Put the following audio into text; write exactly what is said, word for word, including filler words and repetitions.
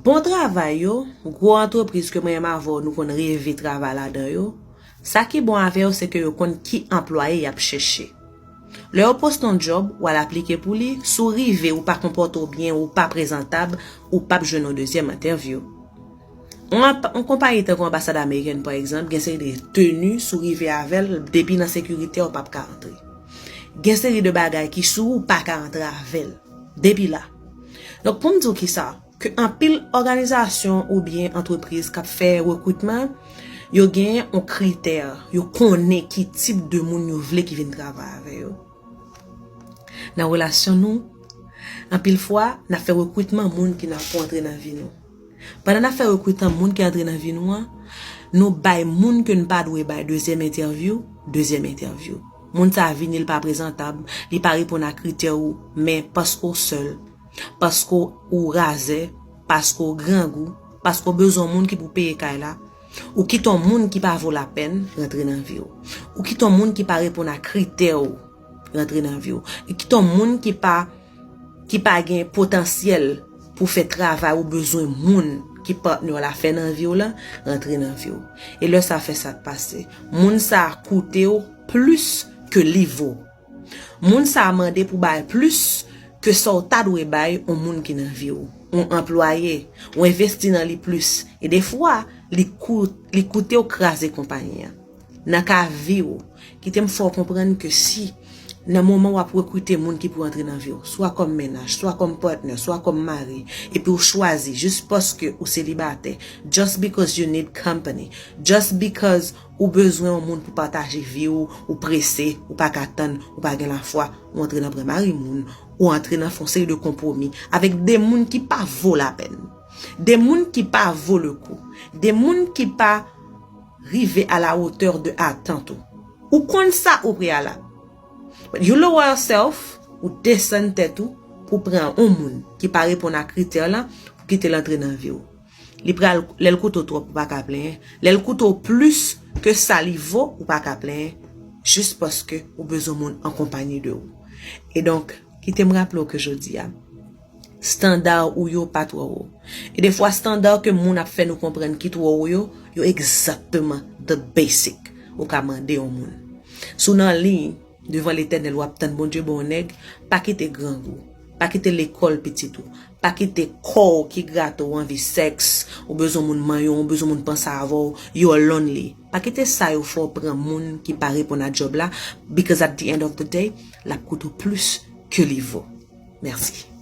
Bon travay yo, gwo antrepriz ke mwen menm avè w nou konn reve travay ladan yo, sa ki bon avè yo se ke yo konn ki anplwaye y ap chèche. Lè yo poste yon djòb, w al aplike pou li, si w rive ou pa konpòte w byen, ou pa prezantab, ou p ap jwenn yon dezyèm entèvyou. Yon, yon konpayi tankou anbasad amerikèn pa egzanp, gen seri de teni, si w rive avè l, depi nan sekirite a, ou p ap ka antre. Gen seri de bagay ki sou ou pa ka antre avè l. Depi la. Donk, pou m di w kisa, ke anpil òganizasyon oubyen antrepriz k ap fè rekritman, yo gen yon kritè, yo konnen ki tip de moun yo vle ki vin travay avè yo. Nan relasyon nou, anpil fwa, n ap fè rekritman moun ki n ap pou antre nan vi nou. Pandan n ap fè rekritman moun ki antre nan vi nou an, nou bay moun ke n pa dwe bay dezyèm entèvyou, dezyèm entèvyou. Moun sa a vini, li pa prezantab, li pa reponn a kritè ou, men paske w sèl, paske w razè, paske w grangou, paske w bezwen moun ki pou peye kay la, ou kite yon moun ki pa vo lapèn rantre nan vi w. Ou kite yon moun ki pa reponn a kritè ou rantre nan vi w. Ou kite yon moun ki pa, ki pa gen potansyèl pou fè travay ou bezwen moun ki patnè w la fè nan vi w lan rantre nan vi w. E lè sa fè sa k pase. Moun sa a koute w plis ke li vo. Moun sa a mande pou bay plis ke sa w ta dwe bay yon moun ki nan vi w, yon anplwaye, ou envesti nan li plis. E defwa, li kou-, li koute w kraze konpayi an. Nan ka vi w, kite m fè w konprann ke si, nan moman w ap rekrite moun ki pou antre nan vi w, swa kòm mennaj, swa kòm patnè, swa kòm mari, epi w chwazi jis paske ou selibatè, just because you need company, just because ou bezwen yon moun pou pataje vi w, ou prese, ou pa ka tann, ou pa gen lafwa, ou antre nan pran mari moun, ou antre nan fè yon seri de konpwomi avèk de moun ki pa vo lapèn, de moun ki pa vo le kou, de moun ki pa rive à la hauteur de atant ou. Ou konn sa o preyalab. But you lower yourself, ou desann tèt ou pou pran yon moun ki pa reponn a kritè lan, pou kite l antre nan vi w. Li pral, lè l koute w twòp, ou pa ka plenyen. Lè l koute w plis ke sa li vo, ou pa ka plenyen. Jis paske ou bezwen moun an konpanyi de ou. E donk, kite m raple w ke jodi a, standa ou yo pa twò wo. E defwa, standa ke moun ap fè nou konprann ki twò wo yo, yo egzakteman the basic ou ka mande yon moun. Si w nan liy devan Letènèl, w ap tann Bondye ba w nèg, pa kite grangou, pa kite lekòl pitit ou, pa kite kò w ki grate w anvi sèks, ou bezwen moun manyen w, ou bezwen moun panse avè w, you're lonely. Pa kite sa yo fè w pran moun ki pa reponn a djòb la, because at the end of the day, l ap koute w plis ke li vo. Mèsi.